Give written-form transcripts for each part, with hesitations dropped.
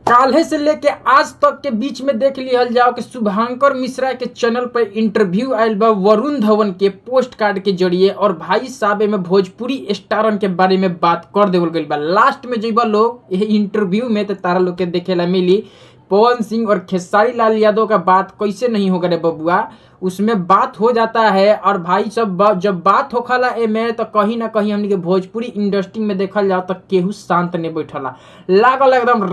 काल्हे से लेके आज तक के बीच में देख लिहल जाओ कि शुभांकर मिश्रा के चैनल पर इंटरव्यू आयल बा वरुण धवन के पोस्ट कार्ड के जरिए, और भाई साहब में भोजपुरी स्टारन के बारे में बात कर देवल गइल बा। लास्ट में जइबा लोग ये इंटरव्यू में तो तारा लोग के देखेला मिली पवन सिंह और खेसारी लाल यादव का बात कैसे नहीं होगा रे बबुआ, उसमें बात हो जाता है। और भाई सब जब बात होखला एमे तो कहीं ना कहीं हमनी के भोजपुरी इंडस्ट्री में देखल जाओ तो केहू शांत नहीं बैठला, लागल एकदम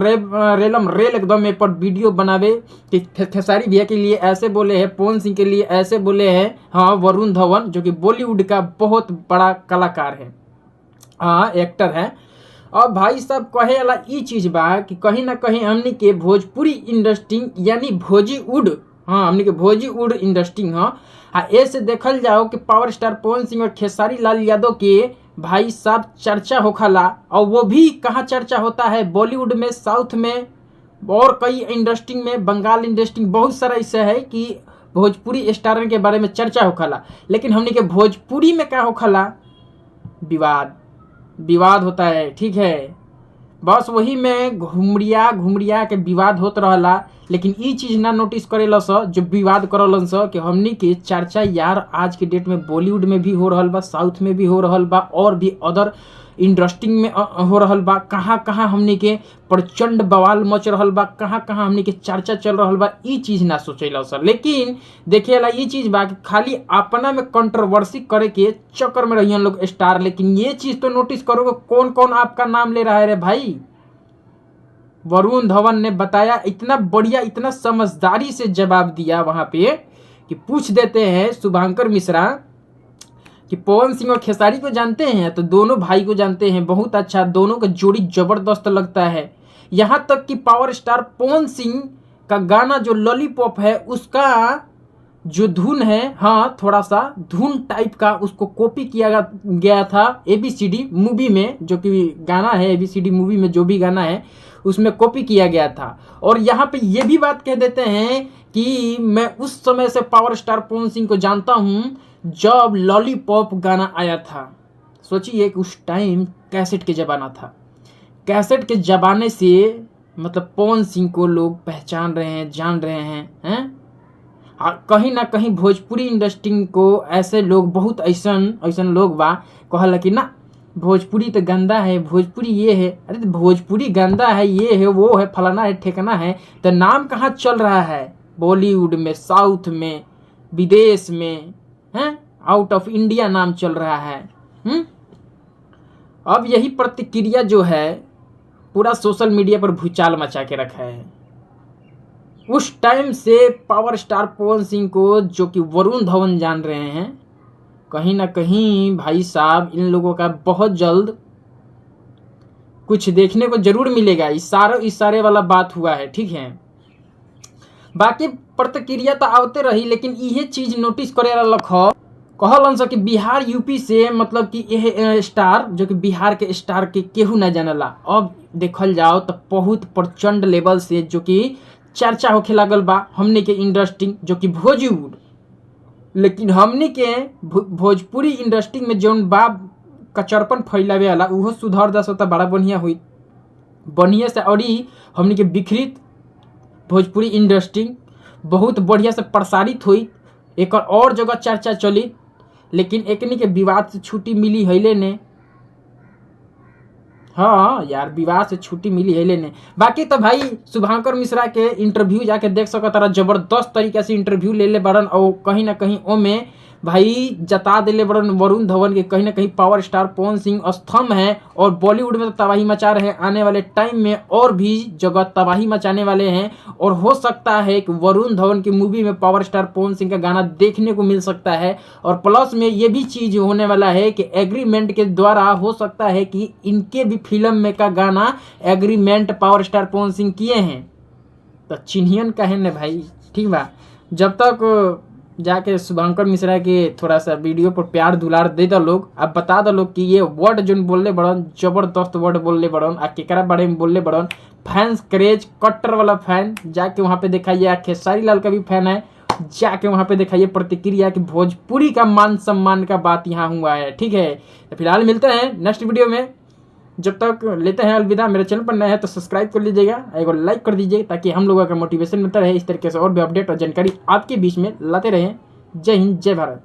रेलम रेल एकदम ए पर वीडियो बनावे कि खेसारी भैया के लिए ऐसे बोले हैं, पवन सिंह के लिए ऐसे बोले हैं। हाँ, वरुण धवन जो कि बॉलीवुड का बहुत बड़ा कलाकार है, हाँ एक्टर है। और भाई साहब कहे वाला ई चीज़ बा कि कहीं ना कहीं हमनी के भोजपुरी इंडस्ट्री यानी भोजीवुड, हाँ हमनी के भोजीवुड इंडस्ट्री, हाँ आ ऐसे देखल जाओ कि पावर स्टार पवन सिंह और खेसारी लाल यादव के भाई साहब चर्चा होखला, और वो भी कहाँ चर्चा होता है, बॉलीवुड में, साउथ में और कई इंडस्ट्री में, बंगाल इंडस्ट्री, बहुत सारा ऐसा है कि भोजपुरी स्टारन के बारे में चर्चा होखला। लेकिन हमनी के भोजपुरी में क्या होखला, विवाद विवाद होता है, ठीक है, बस वही में घुमरिया घुमरिया के विवाद होत रहला। लेकिन ई चीज़ ना नोटिस करेला स जो विवाद करलन स कि हमनी के चर्चा यार आज के डेट में बॉलीवुड में भी हो रहल बा, साउथ में भी हो रहल बा और भी अदर इंडस्ट्री में हो रहल बा। कहाँ कहाँ हमनी के प्रचंड बवाल मच रहल बा, कहाँ कहाँ हमनी के चर्चा चल रहल बा, ई चीज़ ना सोचेला सर। लेकिन देखे ला ई चीज़ बा कि खाली अपना में कंट्रोवर्सी करे के चक्कर में रहियन लोग स्टार। लेकिन ये चीज़ तो नोटिस करोगे कौन कौन आपका नाम ले रहा है रे भाई। वरुण धवन ने बताया, इतना बढ़िया, इतना समझदारी से जवाब दिया वहाँ पे कि पूछ देते हैं शुभांकर मिश्रा कि पवन सिंह और खेसारी को जानते हैं, तो दोनों भाई को जानते हैं, बहुत अच्छा, दोनों का जोड़ी जबरदस्त लगता है। यहाँ तक कि पावर स्टार पवन सिंह का गाना जो लॉलीपॉप है उसका जो धुन है, हाँ थोड़ा सा धुन टाइप का, उसको कॉपी किया गया था एबीसीडी मूवी में, जो कि गाना है एबीसीडी मूवी में जो भी गाना है उसमें कॉपी किया गया था। और यहाँ पे ये भी बात कह देते हैं कि मैं उस समय से पावर स्टार पवन सिंह को जानता हूँ जब लॉलीपॉप गाना आया था। सोचिए कि उस टाइम कैसेट के ज़माना था, कैसेट के ज़माने से मतलब पवन सिंह को लोग पहचान रहे हैं, जान रहे हैं, हैं। कहीं ना कहीं भोजपुरी इंडस्ट्री को ऐसे लोग बहुत ऐसन ऐसन लोग बा कहला कि ना भोजपुरी तो गंदा है, भोजपुरी ये है, अरे तो भोजपुरी गंदा है, ये है, वो है, फलाना है, ठेकना है, तो नाम कहाँ चल रहा है बॉलीवुड में, साउथ में, विदेश में, हैं, आउट ऑफ इंडिया नाम चल रहा है। अब यही प्रतिक्रिया जो है पूरा सोशल मीडिया पर भूचाल मचा के रखा है। उस टाइम से पावर स्टार पवन सिंह को जो कि वरुण धवन जान रहे हैं, कहीं ना कहीं भाई साहब इन लोगों का बहुत जल्द कुछ देखने को जरूर मिलेगा। इशारे इशारे वाला बात हुआ है, ठीक है। बाकी प्रतिक्रिया तो आवते रही, लेकिन यह चीज़ नोटिस करे वाला लख कहलन स कि बिहार यूपी से मतलब कि यह स्टार जो कि बिहार के स्टार के केहू ना जानला। अब देखल जाओ तो बहुत प्रचंड लेवल से जो कि चर्चा होखे लागल बा हमने के इंडस्ट्री जो कि भोजपुर, लेकिन हमने के भोजपुरी इंडस्ट्री में जौन बा कचरपन फैलावे वाला उहो सुधर जा सकता, बड़ा बढ़िया हुई बढ़िया से। और हमने के विखरित भोजपुरी इंडस्ट्री बहुत बढ़िया से प्रसारित हुई, एक और जगह चर्चा चली, लेकिन एकनी के विवाद से छुट्टी मिली हैले ने। हाँ यार, विवाद से छुट्टी मिली है लेने। बाकी तो भाई शुभांकर मिश्रा के इंटरव्यू जाके देख सकत रहा, जबरदस्त तरीके से इंटरव्यू ले ले बड़न और कहीं ना कहीं ओमे भाई जता दिले बड़न वरुण धवन के कहीं ना कहीं पावर स्टार पवन सिंह स्तंभ है और बॉलीवुड में तो तबाही मचा रहे हैं, आने वाले टाइम में और भी जगह तबाही मचाने वाले हैं। और हो सकता है कि वरुण धवन की मूवी में पावर स्टार पवन सिंह का गाना देखने को मिल सकता है। और प्लस में ये भी चीज़ होने वाला है कि एग्रीमेंट के द्वारा हो सकता है कि इनके भी फिल्म में का गाना agreement power star Pawan Singh किए हैं, तो चिन्हियन कहे न भाई, ठीक बा। जब तक जाके शुभांकर मिश्रा के थोड़ा सा वीडियो पर प्यार दुलार दे दो लोग, अब बता दो लोग कि ये वर्ड जो बोलले बड़न जबरदस्त वर्ड बोलले बड़न आ केकरा बारे में बोलले बड़न। फैंस क्रेज कट्टर वाला फैन जाके वहाँ पे दिखाइए, खेसारी लाल का भी फैन है, जाके वहाँ पे दिखाइए प्रतिक्रिया कि भोजपुरी का मान सम्मान का बात यहाँ हुआ है, ठीक है। तो फिलहाल मिलते हैं नेक्स्ट वीडियो में। जब तक लेते हैं अलविदा। मेरे चैनल पर नया है तो सब्सक्राइब कर लीजिएगा, एक लाइक कर दीजिए, ताकि हम लोगों का मोटिवेशन मिलता रहे इस तरीके से और भी अपडेट और जानकारी आपके बीच में लाते रहें। जय हिंद, जय भारत।